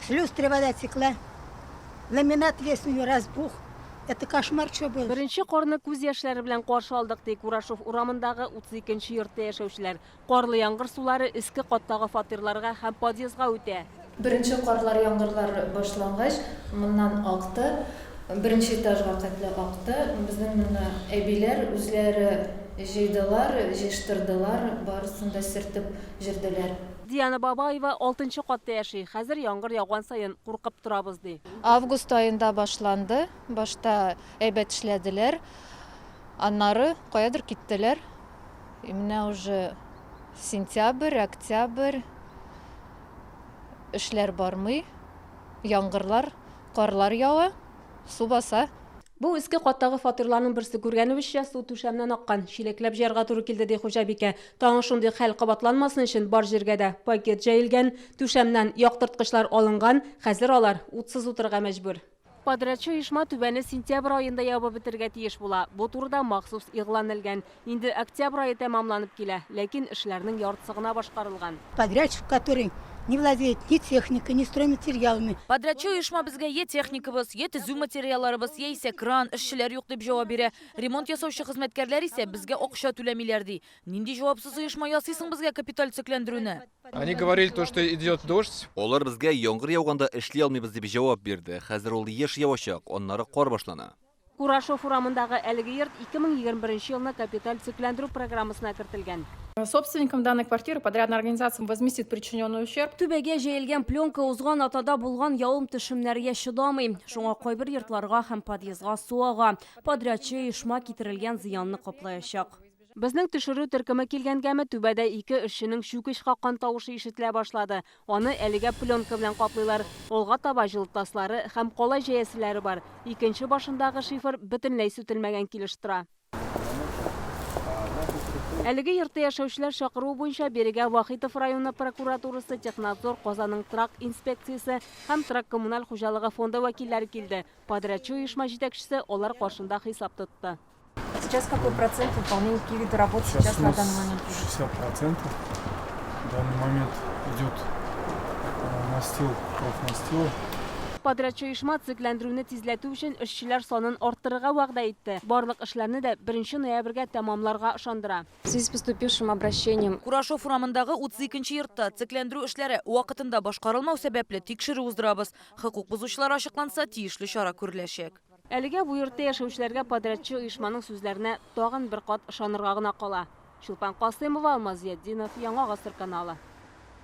С люстры вода текла. Ламинат весь у нее разбух. Это кошмар что был. Беренче карны күз яшьләре белән каршы алдык, ди Курашов урамындагы 32 нче йортта яшәүчеләр. Карлы яңгыр сулары өске каттагы фатирларга һәм подъездга үтә. Беренче карлар, яңгырлар башлангач, моннан акты. Беренче этажга хәтле акты. Безнең моны әбиләр үзләре җыйдылар, җыештырдылар, барысын да сөртеп җөрделәр. Диана Бабаева алтынчы катта яши. Хәзер яңгыр яуган саен куркып торабыз, ди. Август аенда башланды. Башта әйбәт эшләделәр. Аннары каядыр киттеләр. И менә уже сентябрь, октябрь эшләр бармый. Яңгырлар, карлар ява, су баса. Бу өске каттагы фатирларның берсе күргәнебезчә, су түшәмнән аккан. Чиләкләп җыярга туры килде, ди хуҗабикә. Тагын шундый хәл кабатланмасын өчен бар җиргә дә пакет җәелгән, түшәмнән яктырткычлар алынган, хәзер алар утсыз утырырга мәҗбүр. Подрядчы оешма түбәне сентябрь аенда ябып бетерергә тиеш була. Бу турыда махсус игълан элгән. Инде октябрь ае тәмамланып килә, ләкин эшләрнең яртысы гына башкарылган. Подрядчик, который не владеет ни техникой, ни стройматериалами. Подрядчы оешма безгә йә техникабыз, йә төзү материалларыбыз, яисә кран, эшчеләр юк дип җавап бирә. Ремонт ясаучы хезмәткәрләр исә безгә акча түләмиләр, ди. Нинди җавапсыз оешма ясый соң безгә капиталь төзекләндерүне? Они говорили то, что идет дождь. Алар безгә яңгыр яуганда эшли алмыйбыз дип җавап бирде. Хәзер ул еш явачак, аннары кар башлана. Курашов урамындагы әлеге йорт 2021 елны капиталь төзекләндерү программасына кертелгән. Собственникам данной квартиры подрядная организация возместит причиненный ущерб. Түбәгә җәелгән пленка узган атнада булган явым-төшемнәргә чыдамый. Шуңа кайбер йортларга һәм подъездга су ага. Подрядчы оешма китерелгән зыянны каплаячак. Безнең төшерү төркеме килгәнгәме, түбәдә ике эшченең чүкеч каккан тавышы ишетелә башлады. Аны әлегә пленка белән каплыйлар. Алга таба җылытаслары һәм калай җәяселәре бар. Икенче башындагы шифер бөтенләй сүтелмәгән килеш тора. Әлеге йортта яшәүчеләр чакыруы буенча бирегә Вахитов районы прокуратурасы, Технадзор, Казанның торак инспекциясе һәм торак-коммуналь хуҗалыгы фонды вәкилләре килде. Подрядчы оешма җитәкчесе алар каршында хисап тотты. Сейчас какой процент выполнения, какие виды работ сейчас, сейчас на данный момент? 60%. В данный момент идет э, настил, профнастил. Подрядчы оешма төзекләндерүне тизләтү өчен эшчеләр санын арттырырга вәгъдә итте. Барлык эшләрне дә 1 ноябрьгә тәмамларга ышандыра. В связи с поступившим обращением Курашов урамындагы 32 нче йортта төзекләндерү эшләре вакытында башкарылмау сәбәпле тикшерү уздырабыз. Хокук бозучылар ачыкланса, тиешле чара күреләчәк. Әлегә бу йортта яшәүчеләргә подрядчы оешманың сүзләренә тагын бер кат ышанырга гына кала. Чулпан Касыймова, Алмаз Зиятдинов, Яңа Гасыр каналы.